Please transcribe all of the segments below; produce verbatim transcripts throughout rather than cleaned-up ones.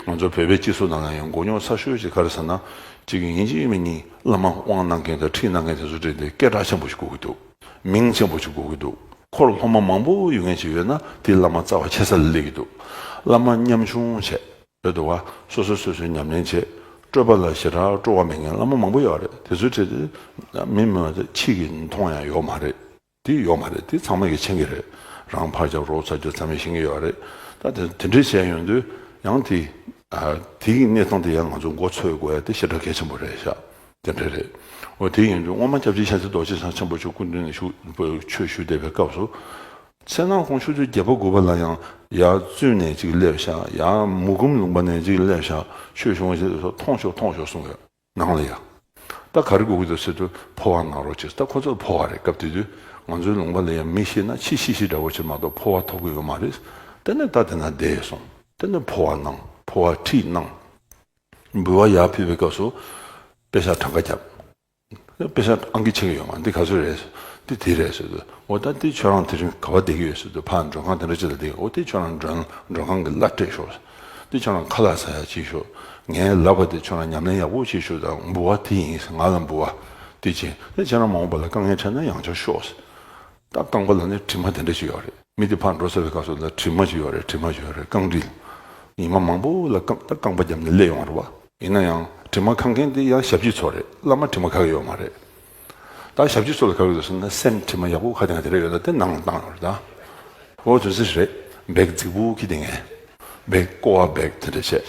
ང་ཚོ་བོད་པའི་སྤྱི་ཚོགས་ནང་ལ་ཡང་མགོ་རྙོག་ཚ་ཤོས་ཅིག་ག་རེ་ཟེར་ན། གཅིག་ཡིན་གཅིག་མིན་གཉིས་བླ་མ་དབང་གནང་མཁན་དང་ཁྲིད་གནང་མཁན་དེ་ཚོ་འདྲ་དེ་སྐད་གྲགས་ཆེན་པོ་ཞིག་དགོས་ཀྱི་འདུག་མིང་ཆེན་པོ་ཞིག་དགོས་ཀྱི་འདུག་འཁོར་སློབ་མ་མང་པོ་ཡོད་མཁན་ཅིག་ཡོད་ན་དེ་བླ་མ་རྩ་བ་ཆེ་ས་ལ་སླེབས་ཀྱི་འདུག་བླ་མ་ཉམ་ཆུང་བྱས། རེད་འདུག་བ། སོ་སོ་སོ་སོའི་ཉམས་ལེན་བྱེད། སྤྲོས་པ་ལ་ཞེ་དྲག་སྤྲོ་བ་མེད་མཁན་བླ་མ་མང་པོ་ཡོད་རེད། དེ་ཚོའི་གྲས་དེ་མི་མི་ཕྱི་གི་མཐོང་ཡང་ཡོད་མ་རེད། དེ་ཡོད་མ་རེད། དེ་ཚང་མ་གིས་མཁྱེན་གྱི་རེད། རང་ཕར་རྒྱབ་རོགས་ཚུར་རྒྱབ་ཚང་མས་ཤེས་ཀྱི་ཡོད་རེད། ད་དེ་དེ་འདྲས་བྱས་ཡོང་དུས་ཡང་དེ་ཨ་དེ་གི་གནས་སྟངས་དེ་ཡང་ང་ཚོ་མགོ་ཚོད་དགོས་ཡ་དེ་ཞེ་དྲག་གལ་ཆེན་པོ་རེད་ཤག་དེ་འདྲས་རེད། འོ་དེ་ཡིན་དུས་སྔོན་མ་སྐྱབས་རྗེ་ཤཱཀྱ་རྡོ་རྗེ་འཆང་ཆེན་པོ་མཆོག་སྐུ་མདུན་ནས་བཞུགས་ཆོས་ཞུས་བསྡད་པའི་སྐབས་སུ། མཚན་ནང་ཁོང་ཆུ་ཚོད་བརྒྱད་པ་དགུ་པ་ལ་ཡང་ཡར་བཙུན་ནས་ཅིག་སླེབས་ཤག་ཡར་མུ་གུམ་ལུང་པ་ནས་ཅིག་སླེབས་ཤག་ཆོས་ཞུ་བ་ཞིག་སླེབས་སོང་། མཐོང་ཤོག་མཐོང་ཤོག་གསུང་ཡོད། ནང་ལ་ཡ། ད་ག་རེ་དགོས་ཀྱི་འདུག་ཟེར་དུས་འཕོ་བ་གནང་རོགས་བྱེད། ད་ཁོ་ཚོ་འཕོ་བ་རེད། སྐབས་དེ་དུས་ང་ཚོའི་ལུང་པ་ལ་ཡ་མི་ཤི་ན་ཕྱི་ཤི་ཤི་འདྲ་བོ་བྱེད་མ་གཏོགས་འཕོ་བ་ཐོབ་ཀྱི་ཡོད་མ་རེད། དེ་ནས་ད་དེ་ན་བསྡད་སོང་། དེ་ནས་འཕོ་བ་གནང་། འཕོ་བ་ཁྲིད་གནང་། འབུལ་བ་ཡར་ཕུལ་བའི་སྐབས་སུ་དཔེ་ཤག་གྲངས་ཀ་བརྒྱབ། དཔེ་ཤག་ཨང་ཀི་ཆེ་གི་ཡོད་མ་འདི་ག་ཚོད་རེད། འདི་དེ་རེད་ཟེར་དུས། འོ་ད་འདི་ཁྱོད་རང་དེ་རིང་ག་པར་བསྡད་ཀྱི་ཡོད་ཟེར་དུས། ཕར་མགྲོན་ཁང་དེ་འདྲ་ཅིག་ལ་བསྡད། འོ་དེ་ཁྱོད་རང་མགྲོན་མགྲོན་ཁང་གི་གླ་སྤྲད་ཤོག་འདི་ཁྱོད་རང་ཁ་ལག་ཟ་ཡ་བྱེད་ཤོག་ངའི་ལབ་པ་དེ་ཁྱོད་རང་ཉམས་ལེན་ཡག་པོ་བྱེད་ཤོག་དང་འབུལ་བ་དེ་ཡིན་ཟེར། ང་ལ་འབུལ་བ་དེ་བྱིན། དེ་ཁྱེད་རང་མ་འོངས་པ་ལ་དཀའ་ངལ་འཕྲད་ན་ཡང་བསྐྱར་ཤོག་ད་རྐང་པ་ལ་ནི་དྲི་མ་དེ་འདྲ་ཞིག་ཡོད་རེད། མི་དེ་ཕར་འགྲོ་ཚར་བའི་སྐབས་སུ་ལ་དྲི་མ་ཞིག་ཡོད་རེད། དྲི་མ་ཞིག་ཡོད་རེད། རྐང་དྲི། ཉི་མ་མང་པོ་ལ་རྐང་ད་རྐང་པ་བརྒྱབ་ནས་སླེབས་ཡོང་བ་རེད་བ། ཡིན་ན་ཡང་དྲི་མ་ཁ་མཁན་དེ་ཡང་ཞབས་ཕྱི་ཚོ་རེད། བླ་མ་དྲི་མ་ཁ་གི་ཡོད་མ་རེད། ད་ཞབས་ཕྱི་ཚོ་ལ་ཁ་གི་འདུག་ཟེར་ན་སེམས་དྲི་མ་ཡག་པོ་ཁ་དེ་ང་དེ་འདྲ་ཡོད་ན་དེ་ནང་ལ་བཏང་ཡོད་རེད་ད། འོ་དུས་ཚོད་རེད། བེག་རྫིག་པོ་ཁྱེར་བསྡད་མཁན། བེག་ཀོ་བ་བེག་དེ་འདྲ་བྱས།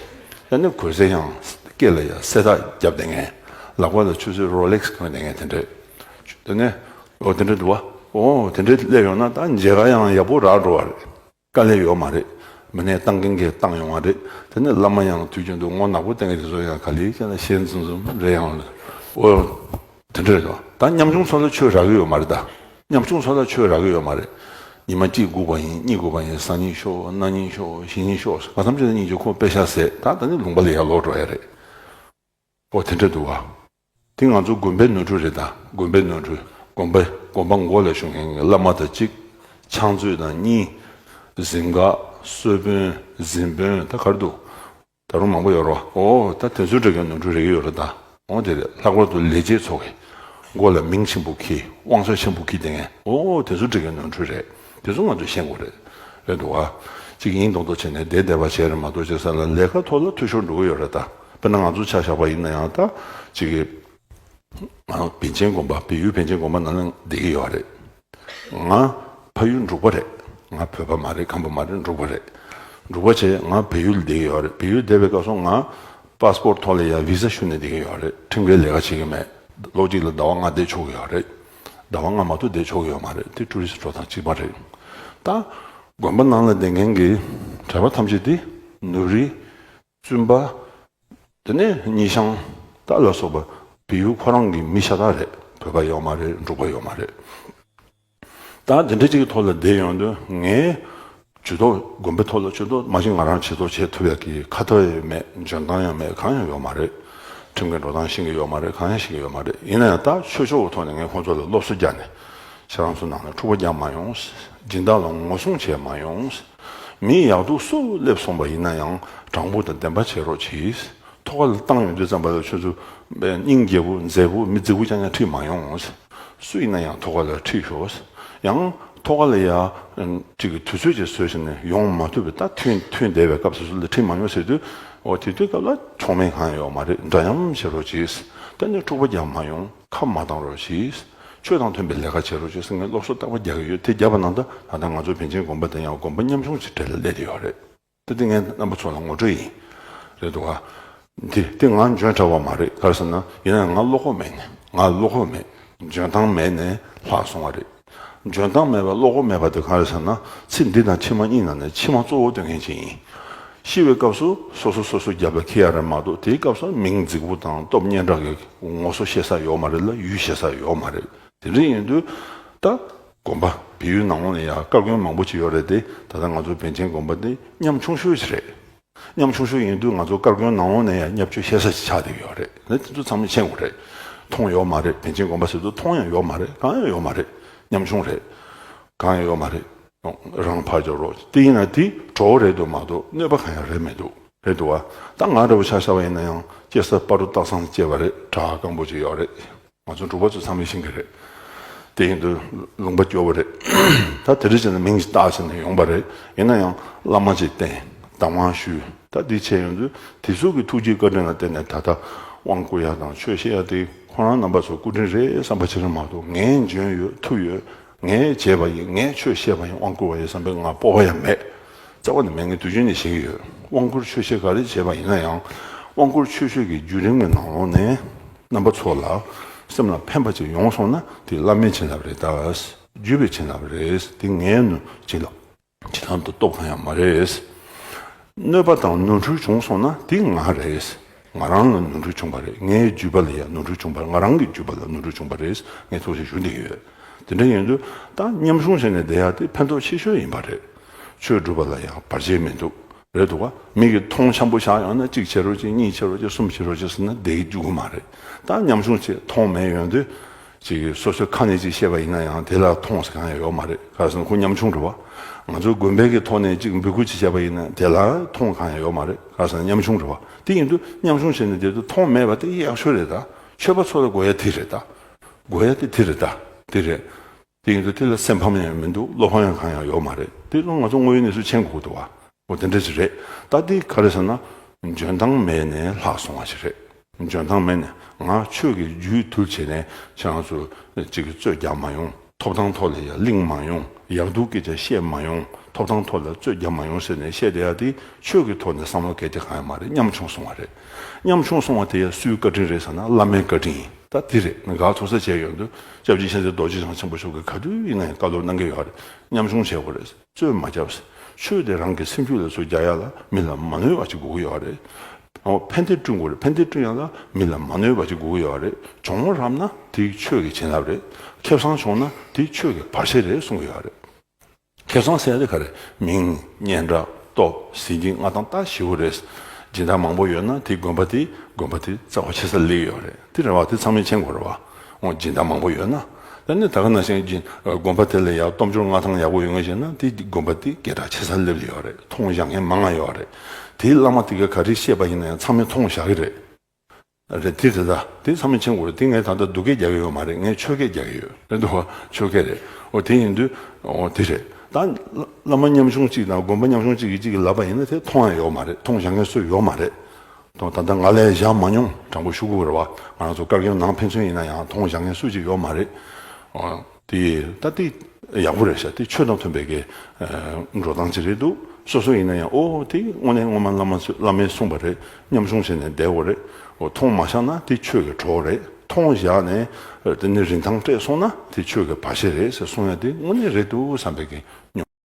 ད་ནི་གོས་ཟས་ཡང་སྐེ་ལ་ཡང་སེ་ཐག་བརྒྱབ་བསྡད་མཁན། ལག་པ་ལ་ཆུ་ཚོད་རོ་ལེག་སི་གོན་བསྡད་མཁན་དེ་འདྲ། དེ་ནས་འོ་དེ་འདྲ་འདུག་བ། འོ་དེ་འདྲ་སླེབས་ཡོང་ན་ད་མཇལ་ཁ་ཡང་ཡག་པོ་རག་འགྲོ་བ་རེད། དཀའ་ལས་ཡོད་མ་རེད། མི་སྣས་བཏང་མཁན་གྱིས་བཏང་ཡོང་བ་རེད། དེ་ནས་བླ་མ་ཡང་དུས་རྒྱུན་དུ་ངོ་ནག་པོ་བསྟན་མཁན་དེ་ཚོ་ཡང་ག་ལེར་ཁྱེད་ལ་ཞལ་འཛུམ་འཛུམ་རེད་ཡང་། འོ། དེ་འདྲ་རེད་དོ། ད་ཉམ་ཆུང་ཚོ་ལ་ཆོས་རག་གི་ཡོད་མ་རེད་ད། ཉམ་ཆུང་ཚོ་ལ་ཆོས་རག་གི་ཡོད་མ་རེད། ཉི་མ་གཅིག་སྒུག་པ་ཡིན། གཉིས་སྒུག་པ་ཡིན། སང་ཉིན་ཤོག་གནངས་ཉིན་ཤོག་གཞེས་ཉིན་ཤོག་ག་ཙམ་བྱས་ན་སྙིང་རྗེ། ཁོ་པེ་ཤག་ཟད། ད་ད་ནི་ལུང་པ་ལ་ཡར་ལོག་འགྲོ་ཡ་རེད། ཨོ་དེ་འདྲ་འདུག་བ། དེ་ང་ཚོ་དགོན་པའི་ནོར་འཁྲུལ་རེད་ད། དགོན་པའི་ནོར་འཁྲུལ། དགོན་པ་དགོན་པ་མགོ་ལ་བཞུགས་མཁན་གྱི་བླ་མ་དང་གཅིག་ཕྱག་མཛོད་དང་གཉིས། གཟིམ་འགག་གསོལ་དཔོན་གཟིམ་དཔོན་ད་ག་རེ་འདུག་ད་རུང་མང་པོ་ཡོད་རེད་བ། ཨོ་ད་དེ་ཚོ་འདྲ་གི་ནོར་འཁྲུལ་རེ་གི་ཡོད་རེད་ད། ཨོ་དེ་རེད། ལྷག་པར་དུ་ལས་བྱེད་ཚོ་གི་མགོ་ལ་མིང་ཆེན་པོ་འཁྱེར། དབང་ཆ་ཆེན་པོ་འཁྱེར་བསྡད་མཁན། ཨོ་དེ་ཚོ་འདྲ་གི་ནོར་འཁྲུལ་རེད། དེ་ཚོ་ང་ཚོས་ཤེས་དགོས་རེད། རེད་འདུག་བ། གཅིག་ཡིན་མདོག་མདོག་བྱས་ནས་བསྡད་བསྡད་པ་བྱས་རེད་མ་གཏོགས་ཅིག་ས་ལ་ལས་ཀ་ཐོག་ལ་འཐུས་ཤོར་འགྲོ་གི་ཡོད་རེད་ད། དཔེར་ན་ང་ཚོ་ཆ་བཞག་པ་ཡིན་ན་ཡང་ད་གཅིག་གི་ང་བན་ཆེན་དགོན་པ། བལ་ཡུལ་བན་ཆེན་དགོན་པ་ནང་ལ་བསྡད་ཀྱི་ཡོད་རེད། ང་ཕ་ཡུལ་འབྲུག་པ་རེད། ང་བོད་པ་མ་རེད། ཁམས་པ་མ་རེད། འབྲུག་པ་རེད། འབྲུག་པ་བྱས་ང་བལ་ཡུལ་བསྡད་ཀྱི་ཡོད་རེད། བལ་ཡུལ་བསྡད་པའི་སྐབས་སུ་ང་པཱ་སི་པོར་ཐོག་ལ་ཡ་བི་ཟ་ཞུ་ནས་བསྡད་ཀྱི་ཡོད་རེད། ཁྲིམས་འགལ་ལས་ཀ་བྱེད་ཀྱི་མེད། ལོ་གཅིག་ལ་ཟླ་བ་ལྔ་བསྡད་ཆོག་གི་ཡོད་རེད། ཟླ་བ་ལྔ་མ་གཏོགས་བསྡད་ཆོག་གི་ཡོད་མ་རེད། དེ་ཊུ་རི་སི་འགྲོ་སྟངས་གཅིག་པ་རེད། ད་དགོན་པ་ནང་ལ་བསྡད་མཁན་གྱི་གྲྭ་པ་ཐམས་ཅད་དེ་ནུབ་རི། བཙུན་པ། དེ་ནས་སྙེ་ཤང་ད་ལ་སོགས་པ་བལ་ཡུལ་ཁོ་རང་གི་མི་ཤ་སྟག་རེད། བོད་པ་ཡོད་མ་རེད། འབྲུག་པ་ཡོད་མ་རེད། ད་དེ་འདྲ་ཅིག་གི་ཐོག་ལ་བསྡད་ཡོང་དུས་ངས་ཇུས་གཏོགས་དགོན་པའི་ཐོག་ལ་ཇུས་གཏོགས་མ་གཞི་ང་རང་ཇུས་གཏོགས་བྱེད་ཐུབ་ཡག་གི་ཁ་ཐོར་ཡང་མེད། འཇོན་ཐང་ཡང་མེད། གང་ཡང་ཡོད་མ་རེད། ཁྲིམས་འགལ་འགྲོ་སྟངས་ཤེས་ཀྱི་ཡོད་མ་རེད། གང་ཡང་ཤེས་ཀྱི་ཡོད་མ་རེད། ཡིན་ན་ཡང་ད་ཆོས་ཕྱོགས་ཀྱི་ཐོག་ནས་ངས་ཁོང་ཚོ་ལ་སློབ་གསོ་རྒྱག་ནས་ཁྱེད་རང་ཚོ་ནང་ལ་འཁྲུག་པ་རྒྱག་མ་ཡོང་། སྦྱིན་བདག་ལ་ངོ་སྲུང་བྱས་མ་ཡོང་། མི་ཡག་སྡུག་སུ་སླེབས་སོང་པ་ཡིན་ན་ཡང་དྲང་པོ་དང་བདེན་པ་བྱེད་རོགས་གྱིས། ཐོག་ཁ་ལ་བཏང་ཡོང་དུས་ཙམ་པ་ལ་ཁྱོད་ཚོ་སྙིང་རྗེ་པོ་མཛེས་པོ་མི་རྫིག་པོ་རྐྱང་རྐྱང་ཁྲིད་མ་ཡོང་། སུ་ཡིན་ན་ཡང་ཐོག་ཁ་ལ་ཁྲིད་ཤོག་ཡང་ཐོག་ཁ་ལ་ཡ་ཅིག་གི་དུས་ཚོད་ཅིག་བཟོས་བྱས་ནས་ཡོང་མ་ཐུབ་པའི་ད་ཐོན་ཐོན་བསྡད་པའི་སྐབས་སུ་སུ་ལ་ཁྲིད་མ་ཡོང་ཟེར་དུས། འོ་དེ་དུས་སྐབས་ལ་མཆོག་དམན་གང་ཡང་ཡོད་མ་རེད། འདྲ་མཉམ་བྱེད་རོགས་གྱིས། ད་ནི་འཁྲུག་པ་རྒྱག་མ་ཡོང་། ཁ་མ་བཏང་རོགས་གྱིས། ཆོས་དང་མཐུན་པའི་ལས་ཀ་བྱེད་རོགས་གྱིས་ཟེར་ངས་སློབ་གསོ་རྟག་པར་རྒྱག་གི་ཡོད། དེ་བརྒྱབ་པ་ན་ད་ད་ལྟ་ང་ཚོ་བན་ཆེན་དགོན་པ་དེ་ཡང་དགོན་པ་ཉམ་ཆུང་ཞིག་གྲས་ལ་སླེབས་བསྡད་ཡོད་རེད། ད་དེ་ངས་རྣམ་པ་ཚོ་ལ་ངོ་སྤྲོད་ཡིན། རེད་འདུག་ག་འདི་དེ་ང་འཇོན་དྲགས་པ་མ་རེད། ག་རེ་ཟེར་ན་ཡིན་ན་ང་བློ་ཁོག་མེད་ནས། ང་བློ་ཁོག་མེད། འཇོན་ཐང་མེད་ནས་ལྷག་སོང་བ་རེད། འཇོན་ཐང་མེད་པ་བློ་ཁོག་མེད་པ་དེ་ག་རེ་ཟེར་ན་ཚེ་འདི་དང་ཕྱི་མ་གཉིས་ནང་ནས་ཕྱི་མ་གཙོ་བོ་སྟོན་མཁན་ཅིག་ཡིན། ཤི་བའི་སྐབས་སུ་སོ་སོ་སོ་སོ་རྒྱབ་ལ་འཁྱེར་ཡ་རེད་མ་གཏོགས་དེའི་སྐབས་སུ་མིང་རྫིག་པོ་དང་སྟོབས་སྙན་གྲགས་ཀྱི་ངོ་སོ་ཤེས་ས་ཡོད་མ་རེད་ལ་ཡུལ་ཤེས་ས་ཡོད་མ་རེད། དེ་འདྲ་ཡིན་དུས་ད་དགོན་པ་བལ་ཡུལ་ནང་ལོགས་ནས་ཡང་བཀའ་བཀྱོན་མང་པོ་ཅིག་ཡོད་རེད་དེ། ད་ལྟ་ང་ཚོ་བན་ཆེན་དགོན་པ་འདི་ཉམ་ཆུང་ཤོས་ཅིག་རེད། ཉམ་ཆུང་ཤོས་ཡིན་དུས་ང་ཚོ་བཀའ་བཀྱོན་ནང་ལོགས་ནས་ཡང་བརྙས་བཅོས་བྱེད་ས་ཅིག་ཆགས་བསྡད་ཀྱི་ཡོད་རེད། ད་དེ་ཚོ་ཚང་མས་མཁྱེན་དགོས་རེད། མཐོང་ཡོད་མ་རེད། བན་ཆེན་དགོན་པ་ཟེར་དུས་མཐོང་ཡང་ཡོད་མ་རེད། གང་ཡང་ཡོད་མ་རེད། ཉམ་ཆུང་རེད། གང་ཡང་ཡོད་མ་རེད། རང་ཕར་རྒྱབ་རོགས། དེ་ཡིན་ན་དེ་གྲོགས་རེད་འདུག་མ་གཏོགས་གནོད་པ་གང་ཡང་རེད་མི་འདུག་རེད་འདུག་བ། ད་ང་འདྲ་བོ་ཆ་བཞག་པ་ཡིན་ན་ཡང་སྐྱེ་ས་སྤ་རོ་སྟག་ཚང་སྐྱེས་པ་རེད། གྲྭ་སྐམ་པོ་ཅིག་ཡོད་རེད། ང་ཚོ་འབྲུག་པ་ཚོ་ཚང་མས་ཤེས་ཀྱི་རེད། དེ་ཡིན་དུས་ལུང་པ་སྐྱོ་བོ་རེད། ད་དེ་འདྲ་བྱས་ནས་མིང་ཞིག་བཏགས་བྱས་ནས་ཡོང་པ་རེད། ཡིན་ན་ཡང་བླ་མ་ཅིག་བསྟེན། གདམས་ངག་ཞུས། ད་འདི་བྱས་ཡོང་དུས་དེ་ཚོ་གི་ཐུགས་རྗེ་བཀའ་དྲིན་ལ་བརྟེན་ནས་ད་ལྟ་དབང་བསྐུར་ཡ་དང་ཆོས་བཤད་ཡ་དེ་ཁོ་རང་རྣམ་པ་ཚོ་སྐུ་དྲིན་རེད་བསམ་པ་ཅིག་རེད་མ་གཏོགས། ངས་འཇོན་ཡོད་ཐུབ་ཡོད། ངས་བྱས་པ་ཡིན། ངས་ཆོས་བཤད་པ་ཡིན། དབང་བསྐུར་བ་ཡིན་བསམ་པའི་ང་སྤོབས་པ་ཡང་མེད། རྩ་བ་ནས་མེད། ངས་དུས་རྒྱུན་ནས་བཤད་ཀྱི་ཡོད། དབང་བསྐུར་ཆོས་བཤད་ག་རེ་བྱས་པ་ཡིན་ན་ཡང་། དབང་བསྐུར་ཆོས་བཤད་ཀྱི་བརྒྱུད་རིམ་གྱི་ནང་ལོགས་ནས་རྣམ་པ་ཚོ་ལ་སེམས་ལ་ཕན་པ་ཅིག་ཡོང་སོང་ན་དེ་བླ་མའི་བྱིན་རླབས་རེད་ད། བརྒྱུད་པའི་བྱིན་རླབས་རེད། དེ་ངའི་ནུ་བྱིན་རླབས། བྱིན་རླབས་དང་སྟོབས་གང་ཡང་མ་རེད། གནོད་པ་དང་ནོར་འཁྲུལ་བྱུང་སོང་ན་དེ་ང་རེད། ང་རང་ལ་ནོར་འཁྲུལ་བྱུང་བ་རེད། ངའི་རྒྱུད་པ་ལ་ཡང་ནོར་འཁྲུལ་བྱུང་བ་རེད། ང་རང་གི་རྒྱུད་པ་ལ་ནོར་འཁྲུལ་བྱུང་བ་རེད། ངས་ཐུགས་རྗེ་ཞུ་བསྡད་ཡོད། དེ་འདྲ་ཡིན་དུས་ད་མཉམ་ཆུང་བྱས་ནས་བསྡད་ཡ་དེ་ཕན་ཐོགས་ཆེ་ཤོས་ཡིན་པ་རེད། ཆོས་སྒྲུབ་པ་ལ་ཡང་བར་ཆད་མི་འདུག་རེད་འདུག་ག་མི་གིས་མཐོང་འཆམ་པོ་བཞག་ཡོང་ན་གཅིག་བྱེད་རོགས་གཅིག་གཉིས་བྱེད་རོགས་གཅིག་གསུམ་བྱེད་རོགས་གཅིག་ཟེར་ན་བསྡད་རྒྱུ་གི་མ་རེད། ད་མཉམ་ཆུང་བྱས་མཐོང་མེད་ཡོང་དུས། ཅིག་སོ་སོའི་ཁ་ནས་ཅིག་བཤད་པ་ཡིན་ན་ཡང་དེ་ལ་མཐོང་ཟེར་གང་ཡང་ཡོད་མ་རེད། ག་རེ་ཟེར་ན་ཁོ་ཉམ་ཆུང་རེད་བ། ང་ཚོ་དགོན་པའི་གི་ཐོག་ནས་ཅིག་འབོད་སྐུལ་ཅིག་བྱས་པ་ཡིན་ན་དེ་ལ་མཐོང་གང་ཡང་ཡོད་མ་རེད། ག་རེ་ཟེར་ན་ཉམ་ཆུང་རེད་བ། དེ་ཡིན་དུས་ཉམ་ཆུང་བྱས་ནས་བསྡད་དུས་མཐོང་མེད་པ་དེ་ཡག་ཤོས་རེད་ད། ཆོས་པ་ཚོ་ལ་དགོས་ཡ་དེ་རེད་ད། དགོས་ཡ་དེ་དེ་རེད་ད། དེ་རེད། དེ་ཡིན་དུས་དེ་ལ་སེམས་ཕམ་ཡང་མི་འདུག་བློ་ཕམ་ཡང་གང་ཡང་ཡོད་མ་རེད། དེ་ལ་ང་ཚོ་དངོས་ཡོད་གནས་ཚུལ་མཁྱེན་དགོས་འདུག་བ། འོ་དེ་འདྲ་ཞིག་རེད། ད་འདི་ག་རེ་ཟེར་ན། འཇོན་ཐང་མེད་ནས་ལྷག་སོང་བ་ཞིག་རེད། འཇོན་ཐང་མེད་ནས་ང་ཆོས་ཀྱི་རྒྱུད་དུལ་བྱས་ནས་ཁྱེད་རང་ཚོ་གཅིག་གི་རྩོད་རྒྱག་མ་ཡོང་། ཐོབ་ཐང་ཐོག་ལ་ཡང་གླེང་མ་ཡོང་། ཡག་སྡུག་སྐད་ཆ་བཤད་མ་ཡོང་། ཐོབ་ཐང་ཐོག་ལ་རྩོད་རྒྱག་མ་ཡོང་ཟེར་ནས་བཤད་བསྡད་ཡ་དེ་ཆོས་ཀྱི་ཐོག་ནས་བསམ་བློ་གལ་ཏེ་གང་ཡང་མ་རེད། ཉམ་ཆུང་སོང་བ་རེད། ཉམ་ཆུང་སོང་བ་དེ་ཡང་སུའི་བཀའ་དྲིན་རེད་ཟེར་ན་བླ་མའི་བཀའ་དྲིན་ཡིན། ད་དེ་རེད། ང་དགའ་ཚོར་ས་བྱས་ཡོང་དུས་སྐྱབས་རྗེ་མཁྱེན་བརྩེ་རྡོ་རྗེ་འཆང་ཆེན་པོ་མཆོག་གིས་ག་དུས་ཡིན་ན་ཡང་བཀའ་སློབ་གནང་གི་ཡོད་རེད། ཉམ་ཆུང་བྱེད་དགོས་རེད། རྩོད་མ་རྒྱབ། ཆོས་དེ་རང་གི་སེམས་རྒྱུད་ལ་ཚུར་རྒྱག་ཡ་ལ་མི་ལ་མ་གནོད་པ་ཅིག་དགོས་ཀྱི་ཡོད་རེད། འོ་ཕན་བདེ་བསྐྲུན་དགོས་རེད། ཕན་བདེ་བསྐྲུན་ཡ་ལ་མི་ལ་མ་གནོད་པ་ཅིག་དགོས་ཀྱི་ཡོད་རེད། གྱོང་མོ་རག་ན་དེ་ཆོས་ཀྱི་བྱིན་རླབས་རེད། ཁེ་བཟང་བྱུང་ན་དེ་ཆོས་ཀྱི་བར་ཆད་རེད་གསུང་གི་ཡོད་རེད། ཁེ་བཟང་ཟེར་ཡ་དེ་ག་རེ། མིང་། སྙན་གྲགས། སྟོབས། གཟི་བརྗིད། མངའ་ཐང་། ད་ཞེ་པོ་རེད། སྦྱིན་བདག་མང་པོ་ཡོད་ན་དེ་དགོན་པ་དེ་དགོན་པ་དེ་རྩ་བ་ཆེ་ས་སླེབས་ཡོད་རེད། དེ་རེད་བ། དེ་ཚང་མས་མཁྱེན་དགོས་རེད་བ། འོ་སྦྱིན་བདག་མང་པོ་ཡོད་ན། ད་ནི་ད་ག་ནང་བཞིན་སྦྱིན་དགོན་པ་དེ་ལ་ཡང་སྟོབས་འབྱོར་མངའ་ཐང་ཡག་པོ་ཡོད་མཁན་ཞིག་ན་དེ་དགོན་པ་དེ་སྐད་གྲགས་ཆེ་ས་སླེབས་ཡོད་རེད། མཐོང་བཞག་མཁན་མང་ང་ཡོད་རེད། དེའི་བླ་མ་དེ་ག་ག་རེ་བཤད་པ་ཡིན་ན་ཡང་ཚང་མས་མཐོང་བཞག་གི་རེད། རེད། དེ་དེ་ད་དེ་ཚང་མས་མཁྱེན་དགོས་རེད། དེ་ངས་ད་ལྟ་སྡུག་སྐད་རྒྱག་གི་ཡོད་མ་རེད། ངས་ཆོས་སྐད་རྒྱག་གི་ཡོད་རེད་འདུག་བ། ཆོས་སྐད་རེད། འོ་དེ་ཡིན་དུས་འོ་དེ་རེད། ད་བླ་མ་ཉམ་ཆུང་གཅིག་དང་དགོན་པ་ཉམ་ཆུང་གཅིག་གིས་གཅིག་གིས་ལབ་པ་ཡིན་ན་དེ་མཐོང་ཡ་ཡོད་མ་རེད། མཐོང་བཞག་མཁན་སུ་ཡོད་མ་རེད། མཐོང་ད་ལྟ་ང་ལ་བཞག་མ་མྱོང་། དྲང་པོ་ཞུ་དགོས་རེད་བ། ང་རང་ཚོ་བཀའ་བརྒྱུད་ནང་ཕན་ཚུན་ཡིན་ན་ཡང་མཐོང་བཞག་མཁན་སུ་གཅིག་ཡོད་མ་རེད། འོ། དེ་ད་དེ་ཡག་པོ་རེད་ཤག་དེ་ཆོས་དང་མཐུན་པའི་གི་ཨ་འགྲོ་སྟངས་ཅིག་རེད་འདུག་སོ་སོ་ཡིན་ན་ཡང་ཨོ་དེ་དངོས་གནས་ངོ་མ་བླ་མ་ཚོས་བླ་མས་གསུངས་པ་རེད། ཉམ་ཆུང་བྱས་ནས་བསྡད་དགོས་རེད། ཨོ་མཐོང་མ་བཞག་ན་དེ་ཆོས་ཀྱི་གྲོགས་རེད། མཐོང་བཞག་ནས་ཨ་དེ་ནི་རིན་ཐང་སྤྲད་སོང་ན་དེ་ཆོས་ཀྱི་བར་ཆད་རེད་ཟེར་གསུང་ཡ་དེ་དངོས་གནས་རེད་འདུག་བསམ་པའི་གི་སྙོམས།